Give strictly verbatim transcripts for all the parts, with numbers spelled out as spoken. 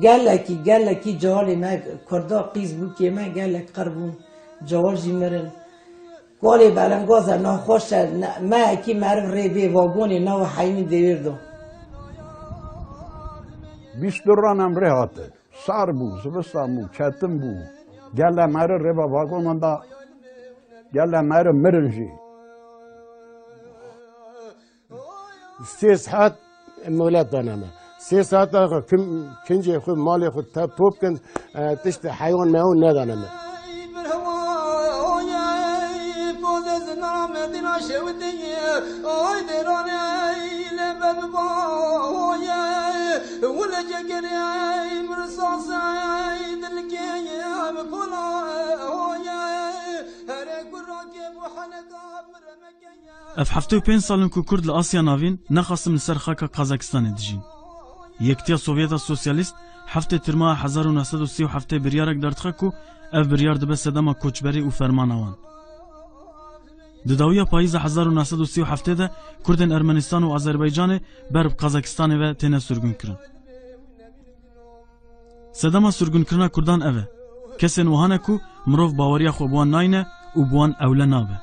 Gelekî, gelekî cewalê me Kurda qîz bû kê me, gelek qir bûn. Cewal jî mirin. Kolê belengoz e, naxweş e, ne-, mehekî meriv rê bê vagonê nav heynî dewêr do. Bîst û du ran em rê hatin. Sar bû, zivistan bû, çetin bû. Gele meriv rêva vagonan da, gele meriv mirin jî. Sê saet molet dane me. Sê saet de xwe kim, kincê xwe, malê xwe te top kin, e, tiştê heywan meywan nedane me. Ev heftê û pênc sal in ku Kurd li Asya Navîn nexasim li ser xaka Kazakistanê dijîn. Yektiya Sovyeta Sosyalîst heftê Tirmaya hezar û neh sed û sî û heftê biryarek derdixe ku ev biryar dibe sedema koçberî û fermana wan. Di dawiya payîza hezar û neh sed û sî û heftê de Kurdên Ermenistan û Azerbaycanê ber bi Kazakistanê ve têne sirgûnkirin. Sedema sirgûnkirina Kurdan ev e. Kesên wiha ne ku mirov baweriya xwe bi wan nayne û bi wan ewle nabe.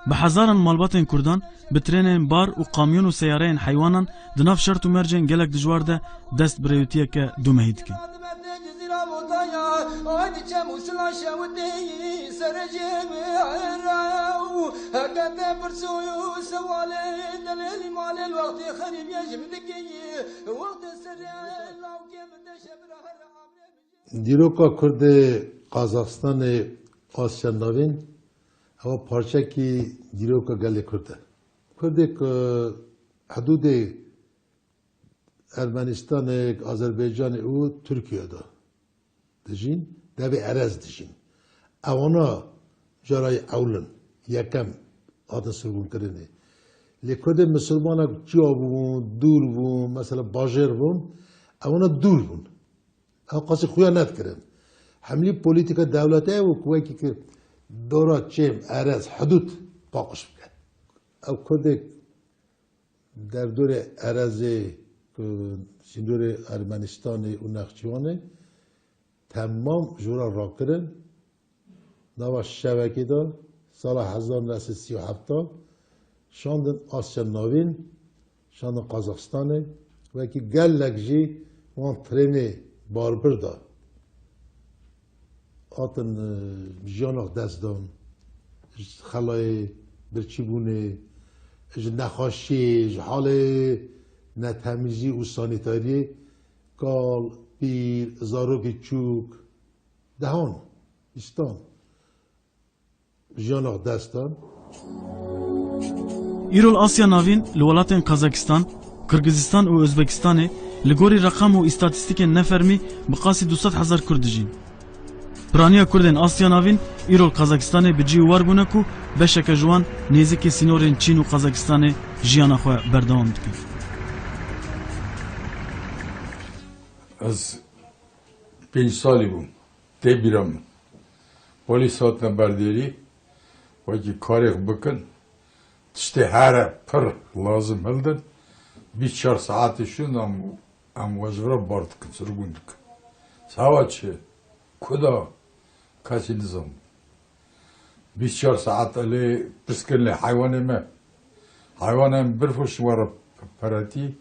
Bi hezaran malbatên Kurdan bi trênên bar û kamyon û seyareyên heywanan di nav şert û mercên gelek dijwar de dest bi rêwîtiyeke dûmehî dikin. Dîroka Kurdê Qazaxstanê, Asya Navîn, ewa parçekî dîroka gelê Kurd e. Kurdê ku hidûdê Ermenistanê, Azerbaycanê û Tirkiye de dijîn, devê erez dijîn. Ewana carayê ewlin, yekem hatin sirgûnkirinê. Lê Kurdê misilmanek çiya bûn, dûr bûn, mesela bajêr bûn, ewana dûr bûn. Ew qasî xuya nedikirin. Hemlî polîtîka dewletê ew ku wekî ki dora çêm, erez, hidûd paqij bike. Ew Kurdê derdorê erezê, ku sînorê Ermenistanê û Nexçîwanê temam ji we re rakirin. Nava şevekê de sala hezar neh sed sî û heft şandin Asya Navîn, şandin Qazaxistanê, wekî gelek jî wan trênê barbir de hatin, e, jiyana xwe dest dan, ji xelayê birçîbûnê, ji nexweşiyê, ji halê netemîzî û sanîtariyê kal, pîr, zarokê çûk, dehan, bîstan jiyana xwe dest dan. Îro li Asya Navîn, li welatên Kazakistan, Qirgizistan û Ozbekistanê li gorî reqam û îstatîstîkên nefermî bi qasî du sed hezar Kurd dijîn. Piraniya Kurdên Asya Navîn îro li Kazakistanê bi cî û war bûne ku beşeke ji wan nêzîkê sînorên Çîn û Kazakistanê jiyana xwe berdewam dikin. Ez pênc salî bûm. Tê bîra min. Polîs hatine ber dêrî, wekî karê xwe bikin, tiştê here pir lazim hildin, bîst çar saetê şûn em, em we ji vir re bar dikin, sirgûn dikin. Sawa çi? Ku da? Kesî nizan. Bîst çar saet elê pirs kirin lê heywanê me. Heywanê me birfo şi we re peretî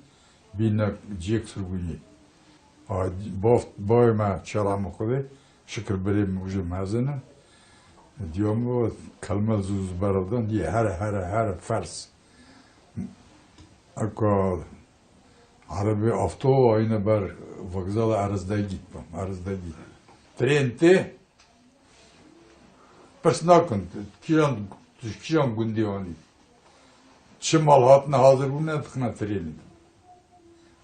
bîne ciyek sirgûnî. A, baf, bavê me çera min xwedê, şikir birê min û ji mezin in. Diya min got, kelme zû zû berevdan, diyê here, here, here, fers. Eka erebê avto ayne ber vokzala Erizdegî, Erizdegî. Trên tê, pirs nakin, tu kîjan, tu ji kîjan gundî anî? Çi mal hatine hazir bûne, dixine trênê.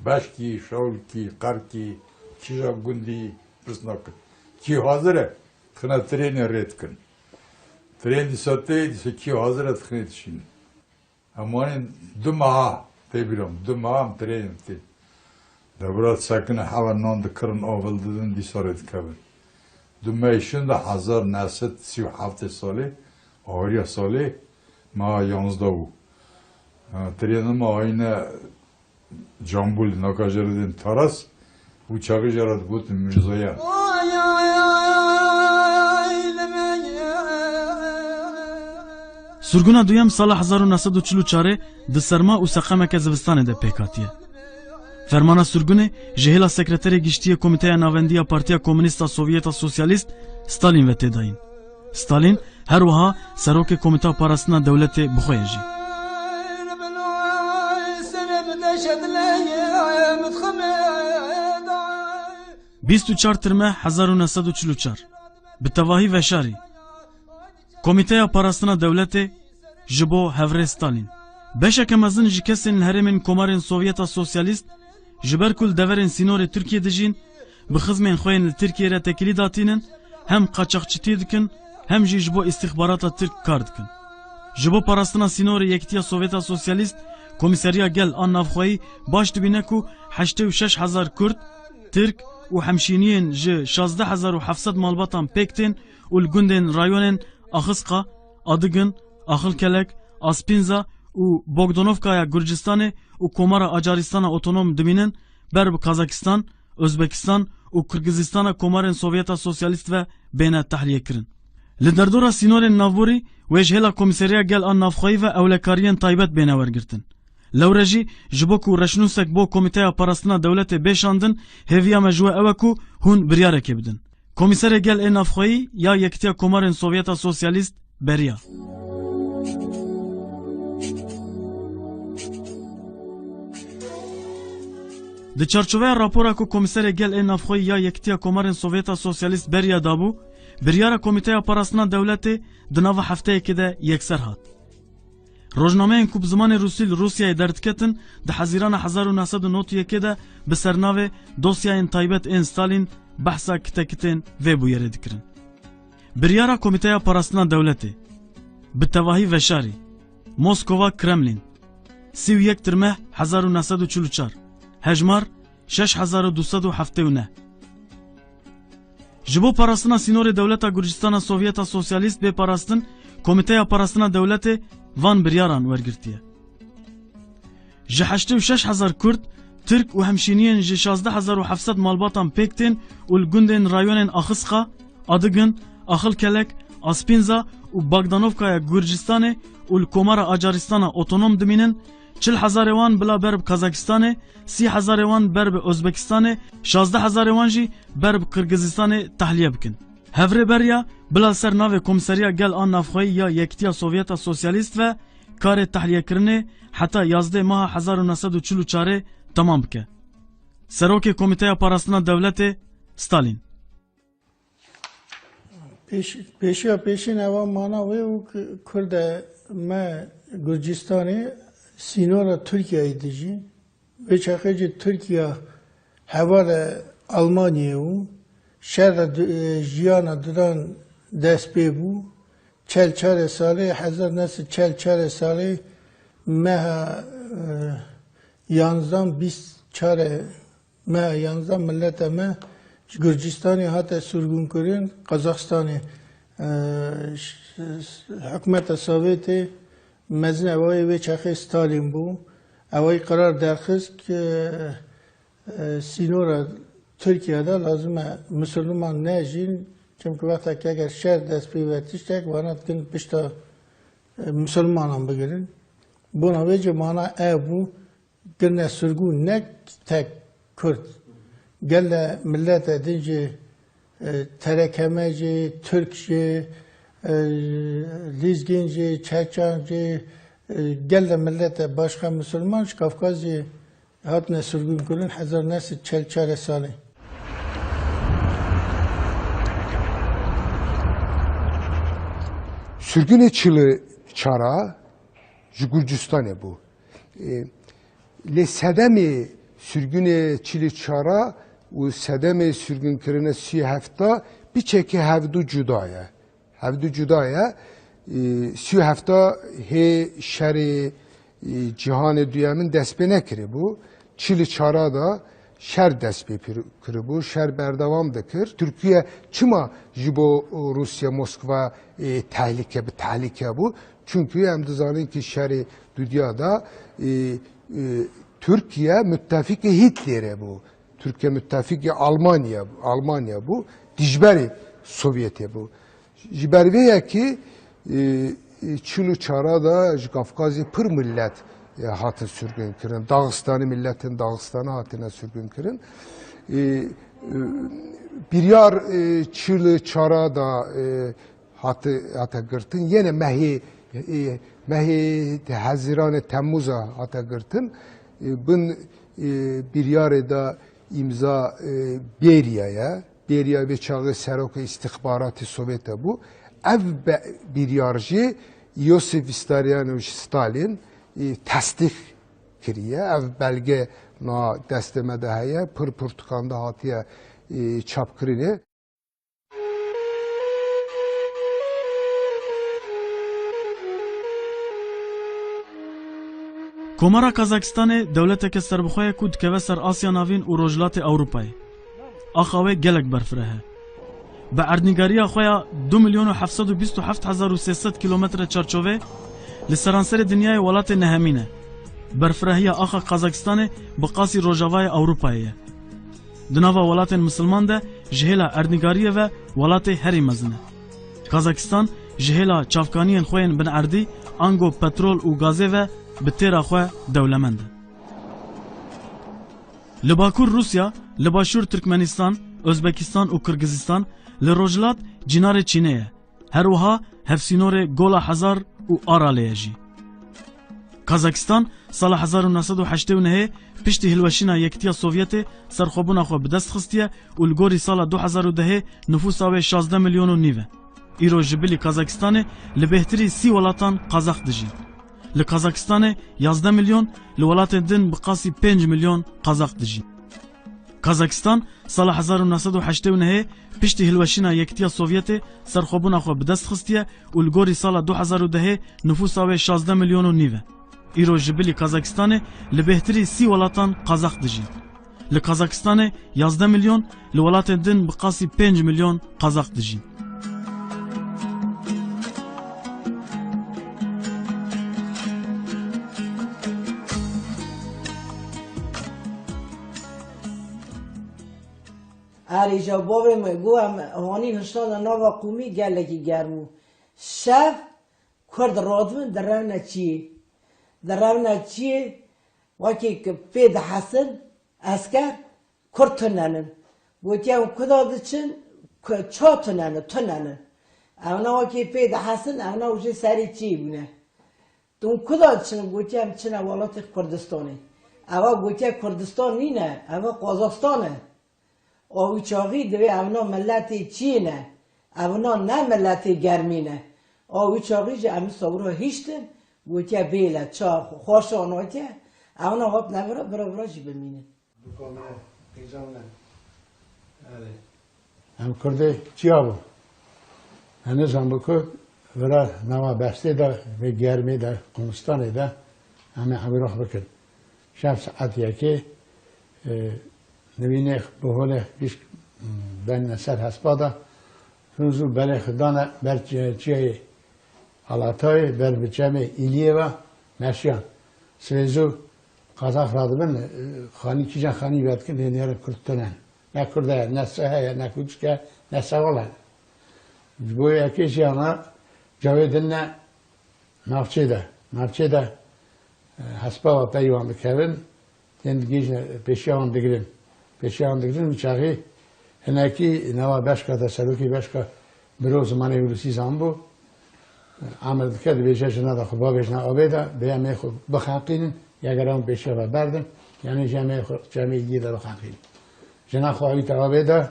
Beşkî, Şewlkî, Qerkî, kîja gundî, pirs nakin. Kî hazir e, dixine trênê rê dikin. Trên dîsa tê, dîsa kî hazir e, dixine dişîne. Em anîn du meha, tê bîra min, du meha em trênê tê. Devra sekine hewe nan dikirin, av hildidin, dîsa rê dikevin. Du mehê şûn de hezar neh sed sî û heftê salê, awiriya salê, meha yanzdeh bû. Ha, trêna me ayne Cambûlê, naka jê re dên Taras, Û çavê jê re digotin Mirzoya. Surguna duyem sala hezar û neh sed û çil û çarê di serma û seqemeke zivistanê de pêk hatiye. Fermana surgunê ji hêla sekreterê giştî yê Komîteya Navendî ya Partiya Komûnîst a Sovyeta Sosyalîst Stalîn ve tê dayîn. Stalîn her wiha serokê Komîteya Parastina Dewletê bi xwe ye jî. Bîst û çar Tirme hezar û neh sed û çil û çar, bi tevahî veşarî. Komîteya Parastina Dewletê ji bo hevrê Stalîn. Beşeke mezin ji kesên li herêmên Komarên Sovyeta Sosyalîst, ji ber ku li deverên sînorê Tirkiyê dijîn, bi xizmên xwe yên li Tirkiyê re tekilî datînin, hem qaçaxçitî dikin, hem jî ji bo îstîxbarata Tirk kar dikin. Ji bo parastina sînorê Yekîtiya Sovyeta Sosyalîst, Komîseriya Gel a Navxweyî baş dibîne ku heştê û şeş hezar Kurd, Tirk û hemşîniyên ji şazdeh hezar û heft sed malbatan pêk tên û li gundên rayonên Axiska, Adigin, Axilkelek, Aspînza û Bogdanovkaya Gurcistanê û Komara Acarîstana Otonom dimînin, ber bi Kazakistan, Ozbekistan û Kirgizistana Komarên Sovyeta Sosyalîst ve bêne tehliyê kirin. Li derdora sînorên navborî wê ji hêla Komîseriya Gel a Navxweyî ve ewlekariyên taybet bêne wergirtin. Lewre jî ji bo ku reşnûsek bo Komîteya Parastina Dewletê bê şandin, hêviya me ji we ew e ku hûn biryarekê bidin. Komîserê Gel ê Navxweyî ya Yekîtiya Komarên Sovyeta Sosyalîst beriya. Di çarçoveya rapora ku Komîserê Gel ê Navxweyî ya Yekîtiya Komarên Sovyeta Sosyalîst beriya dabû, biryara Komîteya Parastina Dewletê di nava hefteyekê de yekser hat. Rojnameyên ku bi zimanê rûsî li Rûsyayê derdiketin, di Hezîrana hezar û neh sed û nod û yekê de bi sernavê Dosyayên Taybet ên Stalîn behsa kitekitên vê bûyerê dikirin. Biryara Komîteya Parastina Dewletê, bi tevahî veşarî, Moskova, Kremlin, sî û yek Tirmeh hezar û neh sed û çil û çar, hejmar şeş hezar û du sed û heftê û neh. Ji bo parastina sînorê dewleta Gurcistana Sovyeta Sosyalîst bê parastin, Komîteya Parastina Dewletê van biryaran wergirtiye. Ji heştê û şeş hezar Kurd, Tirk û hemşîniyên ji şazdeh hezar û heft sed malbatan pêk tên û li gundên rayonên Axiska, Adigin, Axilkelek, Aspînza û Bagdanovkaya Gurcistanê û li Komara Acarîstana Otonom dimînin, çil hezarê wan bila ber bi Kazakistanê, sî hezarê wan ber bi Ozbekistanê, şazdeh hezarê wan jî ber bi Qirgizistanê tehliye bikin. Hevrê beriya bila li ser navê Komîseriya Gel a Navxweyî ya Yekîtiya Sovyeta Sosyalîst ve karê tehliyekirinê heta yazdê meha hezar û neh sed û çil û çarê temam bike. Serokê Komîteya Parastina Dewletê, Stalîn. Pêş-, pêşiya pêşîn ewa mana wê û ku Kurde me Gurcistanê sînora Tirkiyeyê dijî. Vê çaxê jî Tirkiya hevalê Almanyayê û şer re du-, e, jiyana duran dest pê bû. Çel çarê salê, hezar neh sed çel çarê salê meha, e, yanzdan bîst çarê meha yanzdan mileta me ji Gurcistanê hate sirgûnkirin. Qazaxistanê, e, ş-, s-, hikûmeta Sovêtê mezin ewayê wê çaxê Stalîn bû. Ewayî qerar derxist ku, e, sînora Tirkiye de lazim e misilman nejîn, çimkî wextek eger şer dest pê ve tiştek, wana dikin pişta, e, misilmanan bigirin. Bona vê jî mana ev bû, kirine sirgûn ne tek Kurd. Gele milete din jî, e, T R K M jî, Tirk jî, e, Lîzgîn jî, Çeçan jî, e, gele milete başka misilman ji Kafkazê hatine sirgûnkirin hezar neh sed çel çarê salê. Sirgûnê çil û çara ji Gurcistanê bû. E, lê sedemê sirgûnê çil û çara û sedemê sirgûnkirine sî û hefta piçekê hevdu cuda ye. Hevdu cuda ye. E, sî û hefta hê şerê, e, cîhanê duyemin dest pê nekiribû. Çil û çara da şer dest pê pir-, kiribû, şer berdewam dikir. Tirkiye çima ji bo Rûsya Moskva, e, tehlike bi tehlike bû? Çunkî em dizanin ki şerê dudiya da, e, e, Tirkiye müttefikê Hitlerê bû. Tirkiye müttefikê Almanya, Almanya bû, dijberê Sovyetê bû. Ji ber vê yekê, e, e, çil û çara de ji Kafkazê pir millet, e, hatin sürgün kirin. Dağıstan'ı, milletin Dağıstan'ı hatine sürgün kirin. E, e, biryar, e, çil û çara de, e, hate, hate girtin. Yene mehê, e, mehê Hezîranê Temmûza hate girtin. E, bin, e, biryarê de îmza, e, Bêriya ye. Bêriya vê çaxê serokê îstixbaratê Sovyete bû. Ev be-, biryar jî Yosif Vissarionovich Stalin, e, tesdîq kiriye. Ev belge na destê me de heye. Pir pirtûkan de hatiye, e, çapkirinê. Komara Kazakistanê dewleteke serbixwe ye ku dikeve ser Asya Navîn û Rojhilatê Ewropayê. Axa wê gelek berfireh e. Bi erdnîgariya xwe ya du milyon û heft sed û bîst û heft hezar û sê sed kîlometre çarçovê li seranserê dinyayê welatê nehemîn e. Berfirehiya axa Kazakistanê bi qasî rojavayê Ewropayê ye. Di nava welatên misilman de ji hêla erdnîgariyê ve welatê herî mezin e. Kazakistan ji hêla çavkaniyên xwe yên bin erdî, ango petrol û gazê ve bi têra xwe dewlemend e. Li Bakur Rûsya, li Başûr Tirkmenistan, Ozbekistan û Qirgizistan, li Rojhilat cînarê Çînê ye. Her wiha hevsînorê Gola Hezar û Aralê ye jî. Kazakistan sala hezar û neh sed û heştê û nehê piştî hilweşîna Yekitiya Sovyetê serxwebûna xwe bi dest xistiye û li gorî sala du hezar û dehê nifûsa wê şazdeh milyon û nîv e. Îro ji bilî Kazakistanê li bêhtirî sî welatan Kazak dijîn. Li Kazakistanê yazdeh milyon, li welatên din bi qasî pênc milyon Kazak dijîn. Kazakistan sala hezar û neh sed û heştê û nehê piştî hilweşîna Yekitiya Sovyetê serxwebûna xwe bi dest xistiye û li gorî sala du hezar û dehê nifûsa wê şazdeh milyon û nîv e. Îro ji bilî Kazakistanê li bêhtirî sî welatan Kazak dijîn. Li Kazakistanê yazdeh milyon, li welatên din bi qasî pênc milyon Kazak dijîn. Erê, îja bavê me got, em hanî hiştane nava qûmî gelekî germ bû. Şev Kurd radibin direvne çiyê. Direvne çiyê, wekî ki pê dihesin esker, Kurd tunenin. Gotiye, hûn kuda diçin, ku-, ça tunenin, tunenin. Ewna wekî pê dihesin, ewna û jê serê çiyê bûne. Hûn kuda diçin? Gotiye, em çine welatê Kurdistanê. Ewa gotiye, Kurdistan nîne, ewa Qazastan e. A wî çaxî divê ewna miletê çiyê ne, ewna ne miletê germî ne. A wî çaxî jî em sewra hiştin, gotiye, bêle, ça xweşan hatiye, ewna hatine vira, vira, vira jî bimînin. Em Kurdê çiya bû? Em nizan bû ku vira nava bestê de, vê germê de, Kurdistanê de em ê hemî rih bikin. Şev saet yekê, e, nivînê bi holê gişk, m, benine ser hespa de, hûn zû berê xwe dane ber çi-, çiyayê Alatayê, ber bi çemê Îliyê ve meşiyan. Sibê zû Kazak radibin, e, xanî kîjan xanî vedikin, hê nêrin Kurd tune. Ne Kurd e, ne Sih e, ne Kûçik e, ne Sewal e. Ji bo yekê jî ana cawê din ne navçê de. Navçê de, e, hespa ve pey wan dikevin, tên digihîjin pêşiya wan digirin. Pêşiya wan digirin, wî çaxî hinekî nava beşka de, serokê beşka biro zimanê Ûrûsî zanibû. Emir dike, dibêje jina de xwe bavêjine avê de, bê em ê xwe bixeqînin, ya gere hûn pêşiya ve berdin, yanî jî em ê xwe çemê Îliyê de bixeqînin. Jina xwe avîte avê de,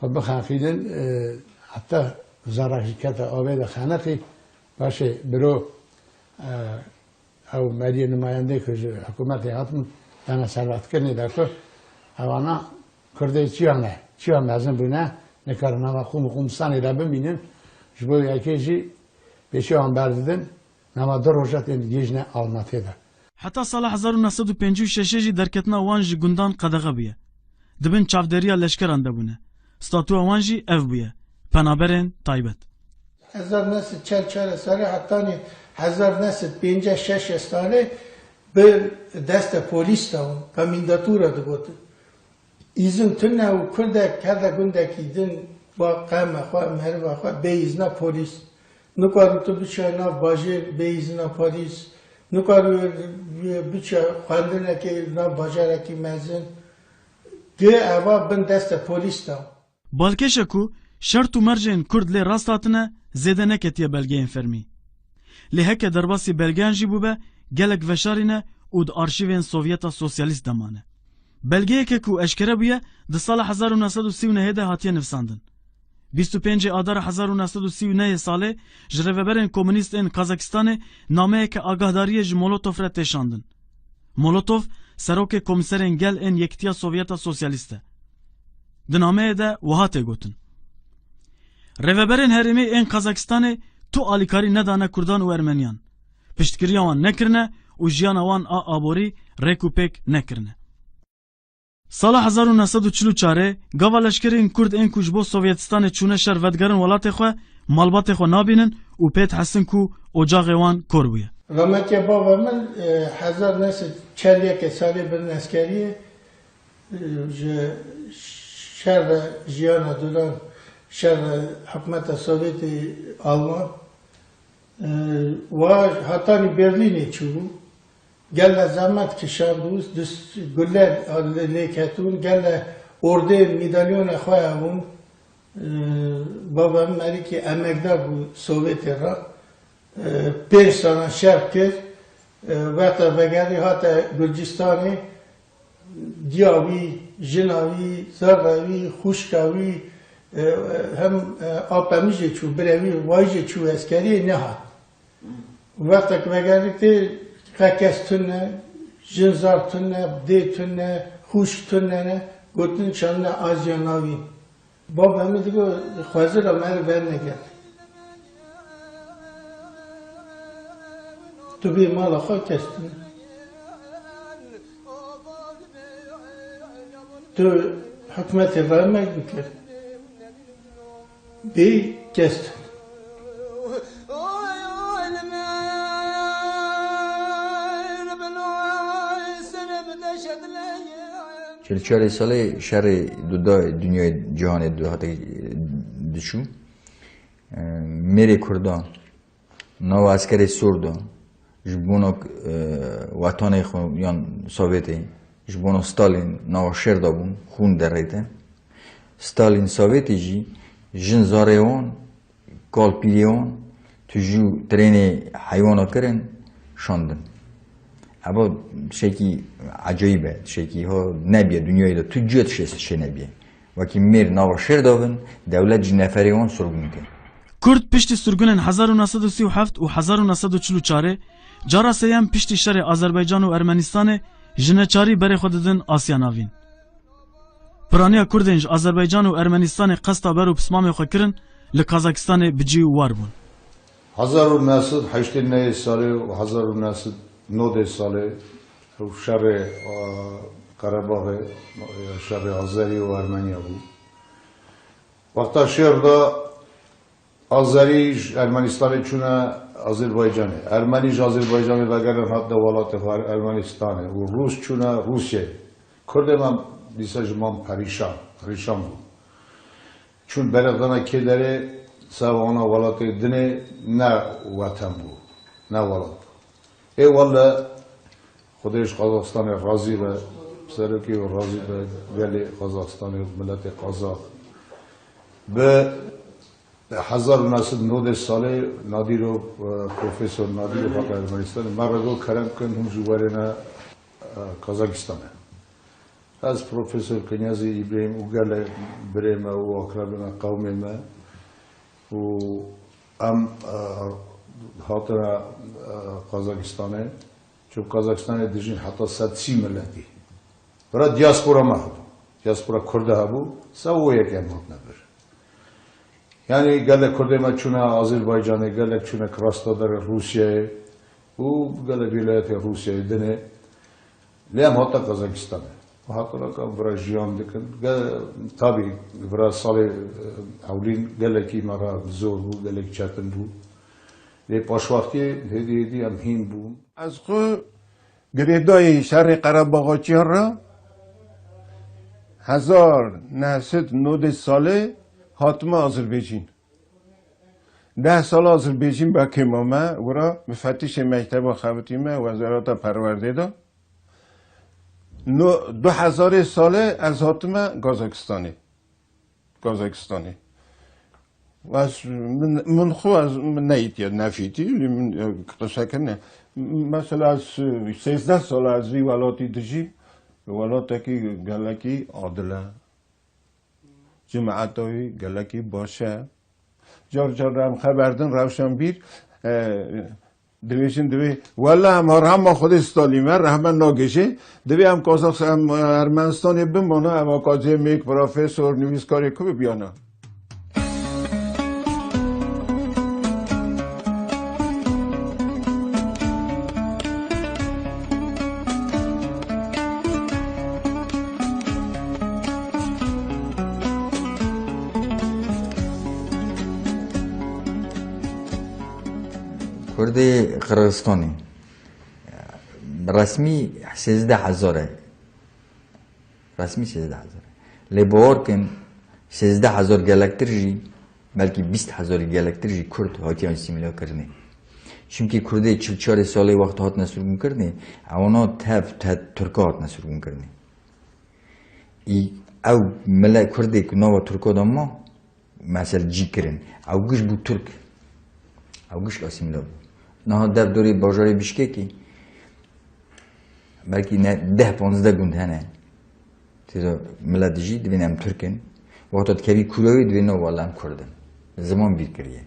xwe bixeqînin, e, heta zerrek jî kete avê de xeniqî, paşê biro, e, ew meriyê numayendê ku ji hikûmetê hatin, dene servetkirinê de ku ewana Kurdê çiya ne, çiya mezin bûne, nikarin nava qûm û qûmstanê de bimînin, ji bo yekê jî pêşiya wan berdidin, nava du roja tên digihîjine Almatê de. Heta sala hezar û neh sed û pêncî û şeş jî derketina wan ji gundan qedexe bûye. Di bin çavdêriya leşkeran de bûne. Statûya wan jî ev bûye, penaberên taybet. Hezar neh sed çel çar serê hetanî hezar neh sed pêncî şeş serê bi destê polîs de bûn, komendantûra digotin. Îzin tune û kurdek hede gundekî din ba qeme xwe, meriva xwe bê îzna polîs. Nikarî tu biçe nav bajêr bê îzna polîs. Nikarî biçe xwendinekê nav bajarekî mezin. Gi eva bin deste polîs da. Balkêş e ku şert û mercên Kurd lê rast hatine, zêde neketiye belgeyên fermî. Lê heke derbasî belgeyan jî bûbe, gelek veşarî ne û di arşîvên Sovyeta Sosyalîst de mane. Belgeyeke ku eşkere bûye, di sala hezar û neh sed û sî û nehê de hatiye nivsandin. Bîst û pêncê Adara hezar û neh sed û sî û nehê salê ji rêveberên komunîst ên Kazakistanê nameyeke agahdariyê ji Molotov re tê şandin. Molotov, serokê Komîserên Gel ên Yekîtiya Sovyeta Sosyalîst e. Di nameyê de wiha tê gotin: Rêveberên herêmê ên Kazakistanê tu alîkarî nedane Kurdan û Ermeniyan. Piştgiriya wan nekirine û jiyana wan a aborî rêk û pêk nekirine. Sala hezar û neh sed û çil û çarê, gava leşkerên Kurd ên ku ji bo Sovyetistanê çûne şer vedigerin welatê xwe, malbatê xwe nabînin û pê dihesin ku ocaxê wan kor bûye. Rahmetiye bava min, e, hezar neh sed çel yekê salê birin eskeriyê, e, ji şer re jiyana duran, şer re hikûmeta Sovyetê Alman, e, wa hetanî Berlînê çûbû. Gele zehmet kişand û dust gule lê ketûn, gele ordê mîdalyona xwe hebûn. E, bava min merikî emekdar bû Sovyetê re. E, pênc sala şer kir. E, wexta vegerî hate Gurcistanê, diya wî, jina wî, zerra wî, xwişka wî, e, hem, e, apa min jê çû, birê wî, wayî jê çû eskeriyê, nehat. Wextek vegerî tê, qe kes tune, jin zar tune, dê tune, xwişk tune ne, gotin çandine Aziya Navîn. Baba min digo, xwezira me re verneket. Tu bê mala xwe kes tune. Tu hikûmetê re me bikir. Bê kes tune. Çil çarê salê şerê duda dinyayê cîhanê du hate diçû. E, mêrê Kurdan nava eskerê sor de ji bona, e, wetanê xwe yan Sovyetê ji bona Stalin nava şer de bûn, xûn derête. Stalin Sovyetê jî jin zarê wan, kal pîrê wan, tu jû trênê heywana kirin, şandin. Eva tiştekî ecayîb e, tiştekî ha nebiye, dinyayê de tu cihê tiştê çê nebiye. Wekî mêr nava şêr davin, dewlet jî neferê wan sirgûn kir. Kurd piştî sirgûnên hezar û neh sed û sî û heft û hezar û neh sed û çil û çarê, cara sêyem piştî şerê Azerbaycan û Ermenistanê ji neçarî berê xwe didin Asya Navîn. Piraniya Kurdên ji Azerbaycan û Ermenistanê qesta ber û pismamê xwe kirin li Kazakistanê bi cî û war bûn. Hezar û neh sed heştê nehê salê û hezar û neh sed nodê salê ew şerê, e, Qerebaxê, e, şerê Azerî û Ermeniya bû. Wexta şêr de Azerî ji Ermenistanê çûne Azerbaycanê. Ermenî ji Azerbaycanê vegerin hatine welatê xwe Ermenistanê û Rûs çûne Rûsyayê. Kurdê me dîsa ji man perîşan, perîşan bûn. Çûn berev dana kê derê, ser wana welatê dinê ne weten bû, ne welat. Ê wele Xwedê ji Qazaxistanê razî be, serokê wê razî be, gelê Qazaxistanê, miletê Qazax. Bi hezar û neh sed nodê salê Nadîrov, e, Profesor Nadîrov hate Ermenistanê, me re got kerem kin hûn jî werêne, e, Kazaxistanê. Ez Profesor Kinyazî Îbrahîm û gelek birê me û akrabê me, qewmê me û em, e, hatine, e, Qazaxistanê. Çi Kazakistanê dijîn heta sed sî miletî. Bira diaspora me hebû. Diaspora Kurde hebû. Seba wê yekê em hatine vir. Yanî gelek Kurdê me çûne Azerbaycanê, gelek çûne Krasnodarê Rûsyayê û gelek wîlayetê Rûsyayê dinê. Lê em hate Kazakistanê. Hatine ka vira jiyan dikin. Ge-, tabî vira salê, e, ewlîn gelekî me re zor bû, gelek çetin bû. Lê paşwextiyê hêdî hêdî em hîn bûn. Ez xwe girêdayî şerê Qerebaxaçiyan re Hezar neh sed nodê salê hatime Azerbaycan. Deh sal Azerbaycan be kêma me, wira mifetişê mekteba xebitîme Wezareta Perwerdê de. No, du hezarê salê ez hatime Kazakistanê. Kazakistanê. Ez, min, min xwe ez, min neyîtiye, nefîtî, min, e, qise kirine. Mesela ez, sêzdeh sal ez vî welatî dijîm, welatekî gelekî adil e. Cemaeta wî gelekî baş e. Car car em xeber din rewşan bîr, e, dibêjin divê, wele em rehma Xwedê Stalî me, rehme nagêje, divê em Kazax-, em Ermenistanê bimana, em akademîk, profesor, nivîskarê ku bibiyana. Kurdê Qirxizistanê resmî sêzdeh hezar e. Resmî sêzdeh hezar e. Lê bawer kin, sêzdeh hezar gelektir jî, belkî bîst hezarî gelektir jî Kurd hatiye asîmîlekirinê. Çimkî Kurdê çil çarê salê wext hatine sirgûnkirinê, ewana tev, te, Tirka hatine sirgûnkirinê. Î, ew mile Kurdê ku nava Tirka de ma, mesel cî kirin. Ew giş bû Tirk. Ew giş asîmîle bû. Niha dev dorê bajarê Bişkekê belkî ne deh panzdeh gund hene. Têde milet dijî, divên em Tirk in. Wexta dikevî Kûrewê divê no wele em Kurd in. Ziman bîr kiriye.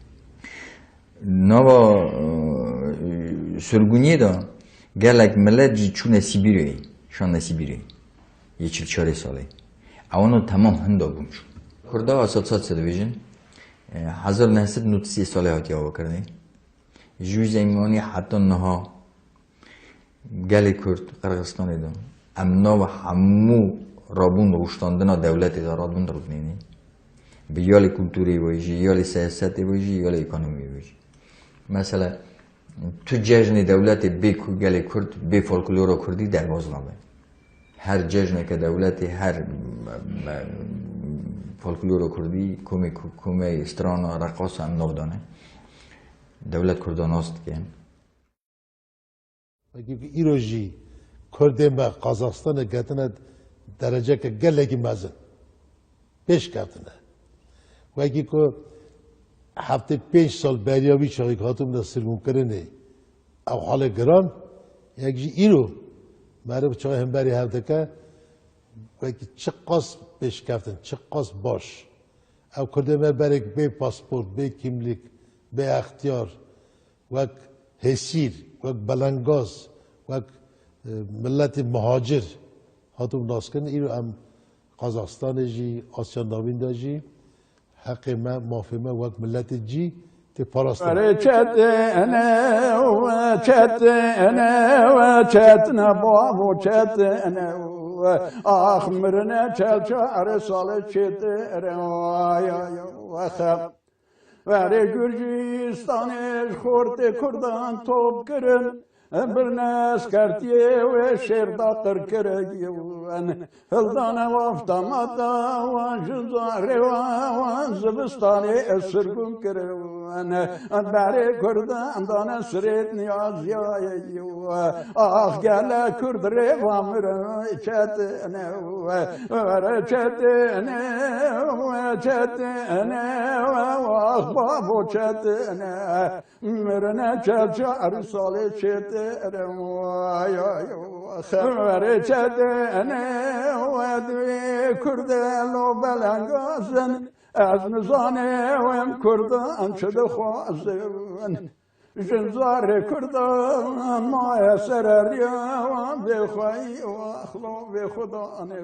Nava, e, sirgûniyê de gelek milet jî çûne Sîbîrê, şande Sîbîrê. Yê çil çarê salê. Ewana temam hinda gum çû. Kurda Asatsa çi dibêjin? E, hezar neh sed nod sê salê hatiye avakirinê. Ji wî zemanî heta niha gelê Kurd Qirxizistanê de em nava hemû rabûn rûştandina dewletê de rabûn rûnînî. Bi yalê kulturê ve jî, yalê siyasetê ve jî, yalê ekonomiyê ve jî. Mesela, tu cejnê dewletê bê ku-, gelê Kurd, bê folklora Kurdî derbaz nabe. Her cejneke dewletê, her, me, me, folklora Kurdî, komê ku-, komê strana, reqasa em nav dane. Dewlet Kurda nas dike. Wekî ku îro jî Kurdên me Qazaxistanê ketine dereceke gelekî mezin. Pêş ketine. Wekî ku heftê pênc sal beriya vî çaxî ku hatibûne sirgûnkirinê, ew halê giran, yek jî îro meriv çaxê hemberî hev dike, wekî çiqas pêşkeftin, çiqas baş. Ew Kurdê me berê ku bê pasport, bê kîmlîk, bê extiyar, wek hêsîr, wek belengaz, wek, e, miletê muhacir hatibû naskirin. Îro em Qazaxistanê jî, Asya Navîn de jî heqê me, mafê me wek miletê cî tê parastin. Erê çetine, çetine, çetine, bavo çetine, ax mirine çelça erê salê çetine, ay, ay, ay, ay. Verê Gurcistanê ji xortê Kurdan top kirin, birine eskertiyê wê şêr da qir kirin. Hildane wafta mata wan ji zarê wan, wan zivistanê sirgûn kirin. Berê Kurdan dane sirêt niyaziyayê. Ax gele Kurd rêva mirin çetine, were çetine, çetine, ax bavo çetine, mirine çeçar salê çetine, ay, ay, were çetine, we divê Kurde lo belengazin, ez nizane wem Kurdan çi dixwazin. Jin zarê Kurdan maye sereriya wan bêxweyî û axlo bêxudanê.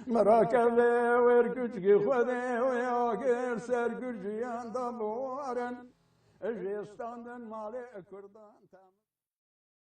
Mirakeve wer gucgî Xwedê wê agir ser Gurciyan da biwarin. Jê standin malê Kurdan.